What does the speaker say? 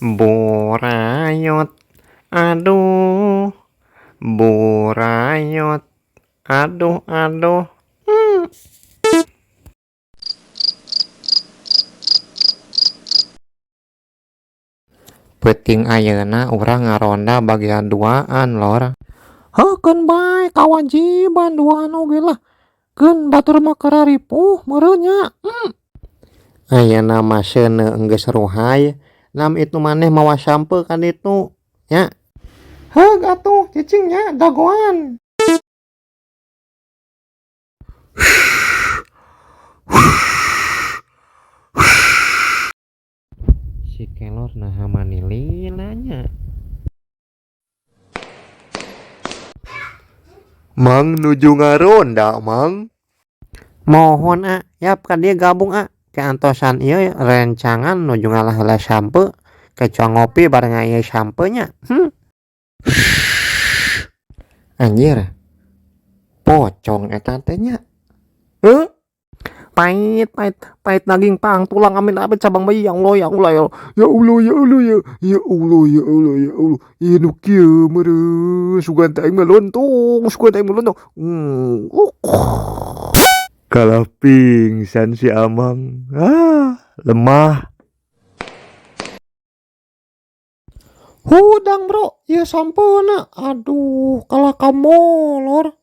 Burayot, aduh, burayot, aduh aduh. Peuting ayeuna urang ngaronda bagian duaan, lor. Heukeun bae, kawajiban duaan oge lah, keun batur mah keur ripuh meureun nya. Ayeuna mah seuneu enggeus ruhay, nam itu maneh mawa sampeu ka ditu nya. Heug atuh, cicing nya, dagoan. Si kelor naha mani lila nya. Mang, nuju ngaronda, Mang? Mohon, A, yap ka dieu gabung, A. Ke antosan ieu rencangan nuju ngalah heula sampeu, ke cuang ngopi bareng ieu sampeu nya. Anjir. Pocong eta teh nya. Heuh? Pait pait pait daging pang tulang amin amit cabang bayi ya Allah, ya Allah, ya Allah, ya Allah, ya Allah, ya ya Allah, ya Allah, ya Allah, ieu nu kieu meureun, sugan teh aing mah lontong, sugan teh aing mah lontong. Kalah pingsan si Amang. Ah, lemah. Hudang, bro, ieu sampeuna, aduh, kalah ka molor.